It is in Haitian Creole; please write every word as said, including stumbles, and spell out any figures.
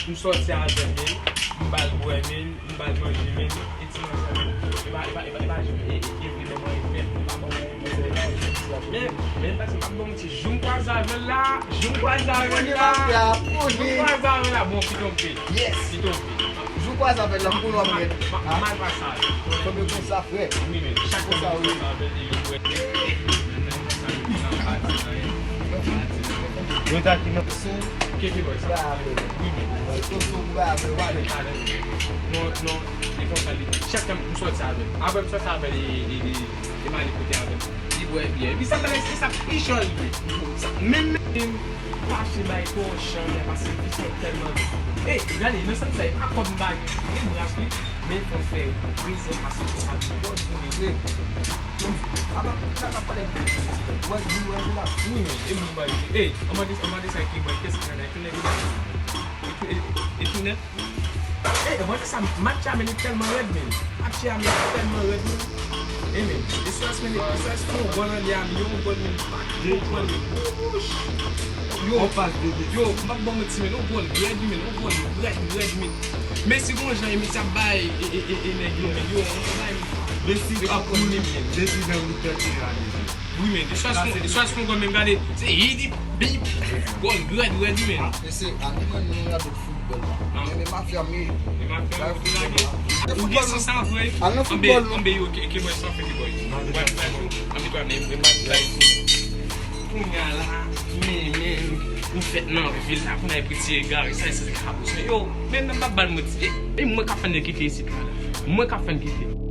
M sòti avè l, men, m ba l bwè, men, m ba l manje, men, e ti manje, men, e pa, e pa, e pa, e pa janm, e, e, e vle nan manje, men, e pa bon, men, men, men, pase m ap bon ti jou m kwaze avè l la, jou m kwaze avè l la, jou m kwaze avè l la, bon, ki tonbe, yes, ki tonbe. Jou kwaze avè l la, m konnen w ap rèd. M ap mal pase avè l. Fò m di w sa, frè. Wi, men, chak fwa m kwaze avè l, li vwè. Mwen ta ki nan sou. Keke bòy sa. Wi, men. Sou, sou, ba, ba, ba. Non, non, e konsa li. Chak tan m sòti avè l. Apre m sòti avè l, e, e, e, e m ale kote avè l. Li bwè byè. Epi sa, bagay, se sa pi jan l ye. Sa, menm, menm, fache bay Kòchan, men pase Fiston tèlman. Ey, gade, nan sans sa, e pa kòb m pa gen, m gen bras, wi. Men fò m fè rezon pase sa, wi. Bò di men vre. Apa, la ka pale. Wè, di wè, di la. Wi, men, e moun ba yo. Ey, an mande, an mande sa ki bwè, kès ki nan, ki nèg, e, e, e, e, e, Ey, mwen di sa, match la, men, li tèlman rèd, men. Match la, men, li tèlman rèd, men. Ey, men, S O S, men, S O S fè yon gòl anlè a, men, yon gòl, men, li pa konprann, men. Yo, yo, m p ap ba w manti, men, yon gòl rèd, men, yon gòl rèd, rèd, men. Messi gon jan, e Messi ap bay, e, e, e, e, nèg yo, men, yo, yon jan bay, men. Messi ap kouri, men, Messi nan mitan teren an deja. Wi, men, S O S fè yon gòl, men, gade, se hidi, bip, gòl rèd, rèd, men. Mesye, ann mwen nou gade foutbòl la. Men, men mafya, men. Ou gen sans sa vre? Ann nan foutbòl, non. Anbe, anbe, yo, ke, ke bòy sa fè, ke bòy. Anbe, anbe, anbe, anbe, anbe, anbe, Kounye a la, men, men, nou fèt nan vil la, kounye a epi ti egare, sa, se kabous. Yo, men, nan pa bal mwen, e, e mwen k ap fè n kite isit la. Mwen k ap fè n kite.